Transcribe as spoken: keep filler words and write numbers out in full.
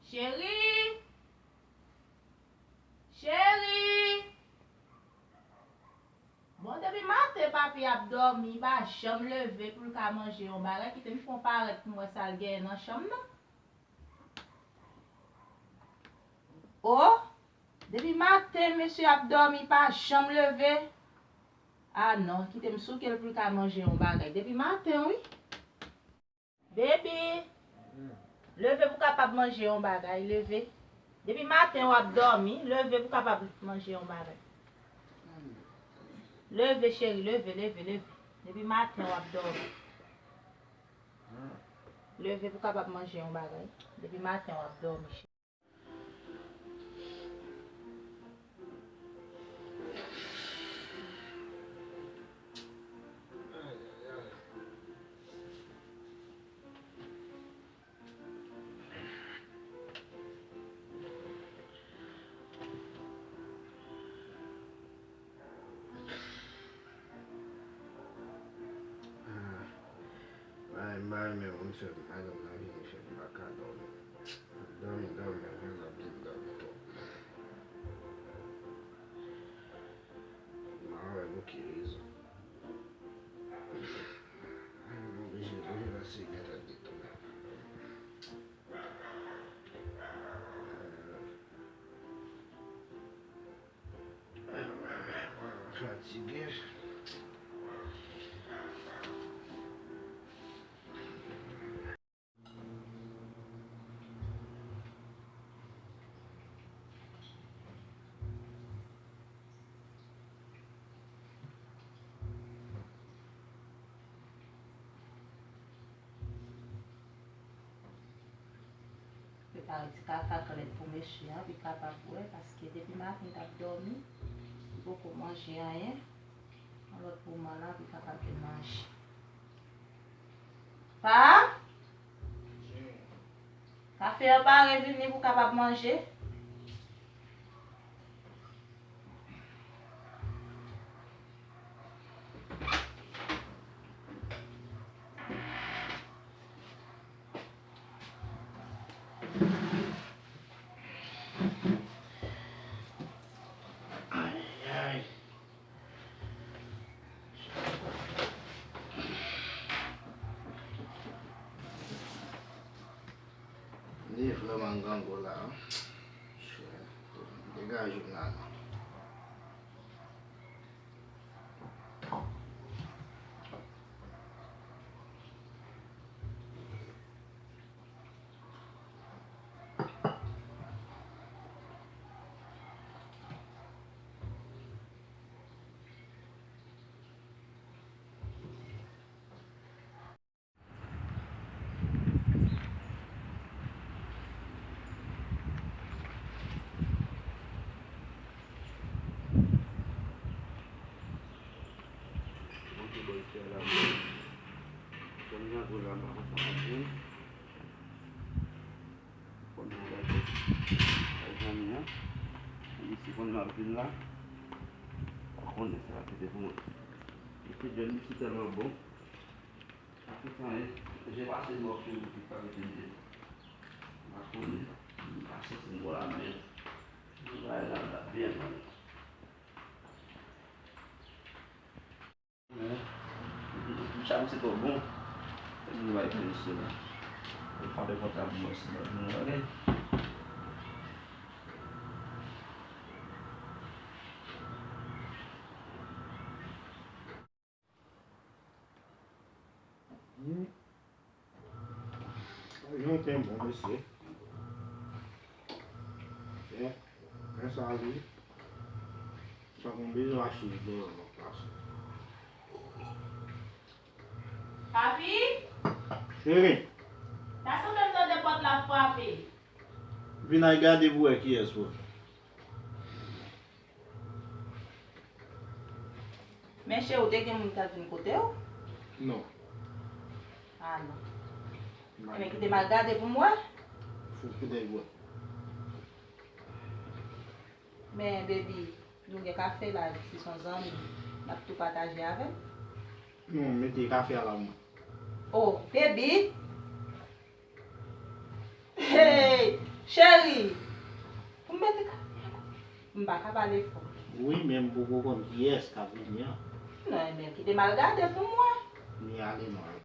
Cheri! Cheri! Bon, depi maten papi ap dòmi, li pa janm leve pou l ka manje yon bagay. Kite m fè yon parèt pou m wè sa l genyen nan chanm nan. O, depi maten mesye ap dòmi, li pa janm leve. A non, kite m souke l pou l ka manje yon bagay. Depi maten, wi. Baby, leve pou kapab manje yon bagay, leve. Depi maten w ap dòmi, leve pou kapab manje yon bagay. Leve, cheri, leve, leve, leve. Depi maten w ap dòmi. Leve pou kapab manje yon bagay. Depi maten w ap dòmi, cheri. Ah, m pa renmen moun fè madanm nan vini fè m pa ka dòmi. Dòmi, dòmi, anpil ap di m dòmi twòp. M pa wè pou ki rezon. M oblije leve pase gentan detan. Fatige. Prepare ti kaka klèt pou mesye an, pou l kapab bwè, paske depi maten l t ap dòmi, li poko manje anyen. Yon lòt moman la, pou l kapab vin manje. Pa? Kafe an pare, vini pou w kapab manje. Ay, ay. Li vrèman grangou la, wi. Degaje m la non. Monte bò isit la. Kòm jan tou la, m pa konn sa k ap vin. Kòm jan gade. Ay, zanmi an. Isi kòm l ap vin la. Pa konnen sa k ap fete pou mwen. Mesye John, misye tèlman bon. Tout sa, je pase mò sou ou ki pa mete m devan. M pa konnen. M pa santi m bò la menm. Bagay la, la byen bon. Men, m chak misye twò bon. E m bay pou misye la. E pa de kontak mwen si mwen vin, oke? Hmm. Jan te bon, mesye. Byen, men sa li. Sa konn bezwen achte devan nan plas. Papi? Cheri. Ta sanble m tande pòt la ap frape. Vin al gade pou wè kiyès vre. Men cheri, ou te gen moun k t ap vin kote w? Non. A non. Ebyen, kite m al gade pou m wè. Fouke nèg wè. Men, baby, nou gen kafe la, si se yon zanmi, n ap tou pataje avè l. Non, mete kafe a la pou mwen. Oh, baby! Hey! Cheri, pou m mete ka. M pa ka pale fò. Wi, men m poko konn kiyès k ap vini an. Non, enben, kite m al gade pou m wè. Ni ale non.